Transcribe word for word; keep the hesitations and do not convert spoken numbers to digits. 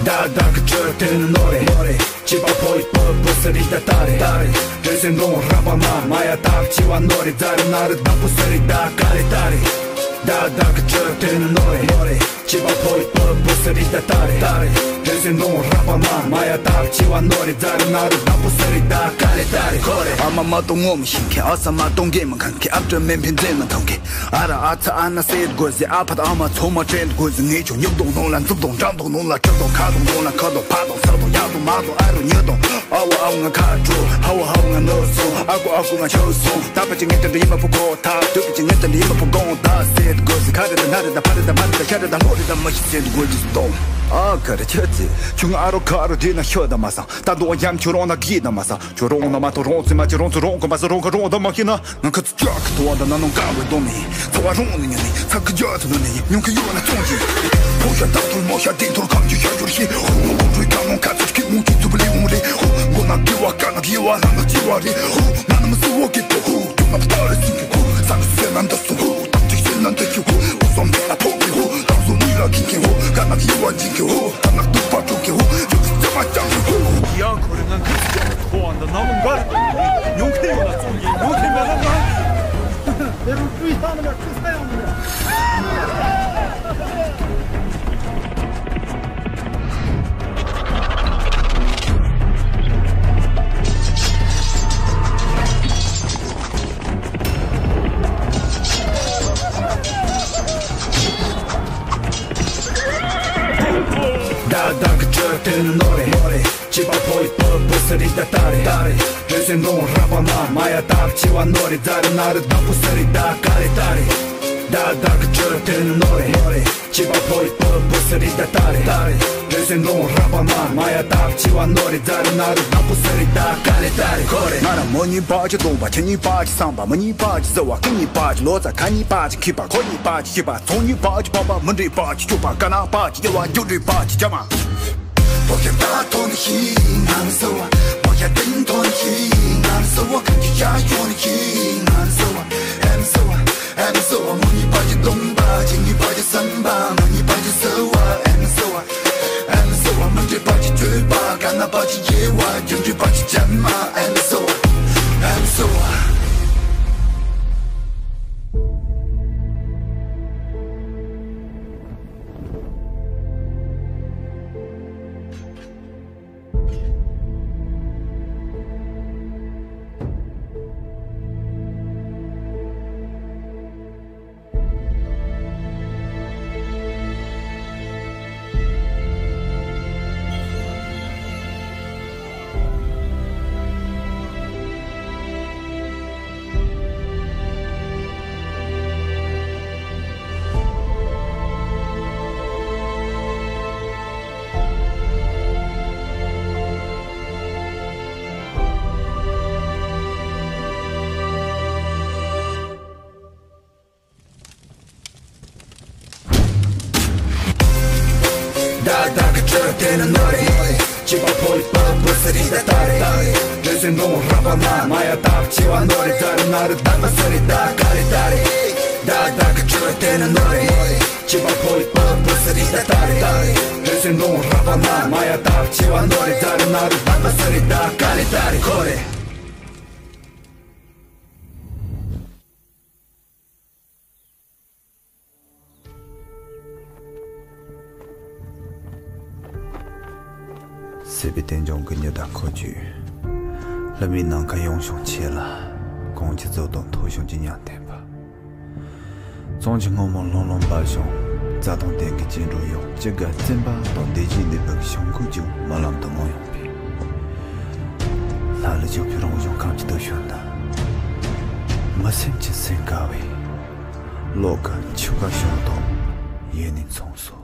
ད་ད་གི་ཆོས་དེ་ནི་ནོར་རེད། ནོར་རེད། བྱིས་པ་ཕོ་ཡི་པ་པོ་སི་རི་ད་ད་རེད། ད་རེད། རེད་སེ་འགྲོ་ར་པ་མ་མ་ཡ་ད་བྱི་བ་ནོར་རེད། རྫ་རི་ན་རི་ད་པོ་སི་རི་ད་ག་རེད་ད་རེད། ད་ད་གི་ཆོས་དེ་ནི་ནོར་རེད། ནོར་རེད། བྱིས་པ་ཕོ་ཡི་པ་པོ་སི་རི་ད་ད་རེད། ད་རེད། རེད་སེ་འགྲོ་ར་པ་མ་མ་ཡ་ད་བྱི་བ་ནོར་རེད། རྫ་རི་ན་རི་ད་པོ་སི་རི་ད་ག་རེད་ད་རེད། ཁོ་རེད། ཨ་མ་མ་གཏོང་ངོ་མི་ཤེས་མཁན། ཨ་ས་མ་གཏོང་མཁན་མི་ཁང་མཁན། ཨ་བྲ་མེད་མཁན་མཛེས་མ་མཐོང་མཁན། ཨ་ར་ཨ་ཚ་ཨ་ན་སེ་དགོས་ཟེར། ཨ་ཕ་དང་ཨ་མ་ཚང་མ་དྲན་དགོས་ཟེར། ངས་ཀྱང་ཉོབ་དང་ནང་ལ་འཛུབ་དང་འགྲམ་དང་ནང་ལ་གྲི་དང་ཁ་དང་ནང་ལ་ཁ་དང་ཕ་དང་ཚ་དང་ཡག་དང་མ་དང་ཨ་རུ་ཉོ་དང་། ཨ་བ་ཨ་བ་ང་ཁ་དྲོ། ཧ་བ་ཧ་བ་ང་ནོར་སོང་། ཨ་ཁུ་ཨ་ཁུ་ང་ཆོག་སོང་། ད་པ་ཅི་ངས་དེ་འདྲ་ཡིན་མ་ཕུ་གོ་ད། དུ་པ་ཅི་ངས་དེ་འདྲ་ཡིན་མ་ཕུ་གོང་ད་སེ་དགོས་ཟེར། ཁ་རེ་ད་ན་རེ་ད་ཕ་རེ་ད་མ་རེ་ད་ཤ་རེ་ད་ལྷོ་རེ་ད་མ་ཤི་སེ་དགོས་ཀྱི་སྟོང་། ཨ་ཁ་རེ་ཁྱོད་ཚེ་ཆུང་ཨ་རོ་ཁ་རོ་དེ་ན་ཤོད་ད་མ་སང་། ད་དུང་ཡམ་ཆུ་རོང་ན་གི་ད་མ་སང་། ཁྱོད་རང་ན་མ་ཐོ་རོང་ཚེ་མ་ཅི་རོང་ཚེ་རོང་གོམ་པ་ས་རོང་ག་རོང་ད་མ་ཤི་ན། ང་ཁ་ཚུ་ཅག་གི་ཐོ་བ་ད་ན་ནོ་ག་བའི་དོ་ནི། ཚོ་བ་རོང་ནི་ཉ་ནི་ཚ་ཁ་ཇ་ཚ་ནོ་ནི་ཉུང་ཁ་ཡོ་ན་ཙོང་ཅི། ཕོ་ཤ་ད་ཐོར་མོ་ཤ་དིང་ཐོར་ཁམ་ཅི་ཤ་ཡོར་ཤི། ཧུ་ཧུ་ཧུ་རུ་ཀ་ནོ་ཁ་ཚུ་ཁི་མུ་ཅི་ཚུ་བ་ལི་ཧུ་རི། ཧུ་མགོ་ན་གི་བ་ཀ་ན་གི་བ་ལ་ན་ཅི་བ་རི། ཧུ་ན་ན་མ་སུ་བོ་གི་ཏོ་ཧུ་ཅུ་ན་པ་ཏ་རི་སི་ཧུ། ས་ན་སུ་ན་འདི་སུ་ཧུ་ཏམ་ཅི་སི་ན་འདི་ཅི་ཧུ། ཧུ་སོམ་ཏེ་ལ་ཕོ་གི་ཧུ། ཏམ་སུ་ནི་ལ་གི་གི་ཧུ། ཀ་ན་གི་བ་ཇི་གི་ཧུ། ད་ནག་ཏུ་པ་ཀྲུ་ཀེ་ཧུ། ཡུག་སི་ཅ་མ་ཅང་ཧུ། ཡ་ཁོ་རེ་ང་ཁི་སི་ཅང་ཁོ་བ་འདི་ན་མོ་འགར་ཉོ་ཁེ་ཡོད་ལ་ཙོང་ཡིན་ཉོ་ཁེ་མེད་ལ་ང་། དེ་རུ་ཀྲུའི་ཐང་ནི་མ་ཀྲུའི་ས་ཡོང་ནི། ད་ད་གི་ཆོས་དེ་ནི་ནོར་རེད། ནོར་རེད། བྱིས་པ་ཕོ་ཡི་པ་པོ་སི་རི་ད་ད་རེད། ད་རེད། རེད་སེ་འགྲོ་ར་པ་མ་མ་ཡ་ད་བྱི་བ་ནོར་རེད། རྫ་རི་ན་རི་ད་པོ་སི་རི་ད་ག་རེད་ད་རེད། ད་ད་གི་ཆོས་དེ་ནི་ནོར་རེད། ནོར་རེད། བྱིས་པ་ཕོ་ཡི་པ་པོ་སི་རི་ད་ད་རེད། ད་རེད། རེད་སེ་འགྲོ་ར་པ་མ་མ་ཡ་ད་བྱི་བ་ནོར་རེད། རྫ་རི་ན་རི་ད་པོ་སི་རི་ད་ག་རེད་ད་རེད། ཁོ་རེད། ང་རང་མོ་གཉིས་པ་ཅི་གཏོང་པ། ཁྱེད་གཉིས་པ་ཅི་བསམ་པ། མི་གཉིས་པ་ཅི་བཟི་བ། ཁོ་གཉིས་པ་ཅི་ལོ་ཙཱ། ཁ་གཉིས་པ་ཅི་མཁས་པ། ཁོ་གཉིས་པ་ཅི་ཤེས་པ། ཚོང་གཉིས་པ་ཅི་ཕོ་པ། མི་འདྲེས་པ་ཅི་སྐྱོ་པ། ཀ་ན་པ་ཅི་སྐྱེ་བ། རྒྱུ་འདྲེས་པ་ཅི་རྒྱ་མ། བོ་ཁྱེད་ད་ཐོན་ཤི་ང་ནི་སོ་བ། བོ་ཁྱེད་དེང་ཐོན་ཤི་ང་ནི་སོ་བ། གང་གི་ཡ་ཡོང་ཤི་ང་ནི་སོ་བ། ཨེམ་སོ་བ། ཨེམ་སོ་བ། མོ་གཉིས་པ་ཅི་གདོང་པ། ཁྱེད་གཉིས་པ་ཅི་སེམས་པ། མོ་གཉིས་པ་ཅི་སོ་བ། ཨེམ་སོ་བ། ཨེམ་སོ་བ། མི་འདྲེས་པ་ཅི་སྤྱོད་པ། ཀ་ན་པ་ཅི་དབྱེ་བ། རྒྱུ་འདྲེས་པ་ཅི་བྱམས་མ། ཨེམ་སོ་བ། ཨེམ་སོ་བ། ད་ད་གི་ཆོས་དེ་ནི་ནོར་རེད། བྱིས་པ་ཕོ་ཡི་པ་པོ་སི་རི་ད་ད་རེད། ད་རེད། རེད་སེ་འགྲོ་ར་པ་མ་མ་ཡ་ད་བྱི་བ་ནོར་རེད། རྫ་རི་ན་རི་ད་པོ་སི་རི་ད་ག་རེད་ད་རེད། ད་ད་གི་ཆོས་དེ་ནི་ནོར་རེད། བྱིས་པ་ཕོ་ཡི་པ་པོ་སི་རི་ད་ད་རེད། ད་རེད། རེད་སེ་འགྲོ་ར་པ་མ་མ་ཡ་ད་བྱི་བ་ནོར་རེད། རྫ་རི་ན་རི་ད་པོ་སི་རི་ད་ག་རེད་ད་རེད། ཁོ་རེད། སྲིད་པའི་རྟེན་འབྱུང་གི་ཉི་ཟླ་འཁོར་བཅས། ལྷ་མིའི་ནམ་མཁའ་ཡངས་ཤིང་ཆེ་ལ། གངས་ཀྱི་རྫོབ་དང་མཐོ་ཤིང་ཀྱི་ཉམས་ལྡན་པ། གཙང་ཆུ་སྔོན་མོ་ལྷུང་ལྷུང་འབབ་ཤིང་། རྩྭ་དང་ལྡན་གྱི་སྐྱེ་འགྲོ་ཡོངས། ཅི་དགར་བཙུན་པ་དང་སྡིག་ཅན་འདི་དག་གི་བྱིང་རྒོད་ཀྱང་རྨི་ལམ་དུ་མངོན་ཡོང་བས། ལྷ་ལ་བཅོལ་བའི་རང་བྱུང་ཁམས་ཀྱི་སྟོབས་ཤུགས་འདི། མི་སེམས་ཀྱི་སེམས་དགའ་བས། གློག་གི་ཆུ་ཁ་བྱུང་དང་ཡེ་ནས་མཚུངས་སོ།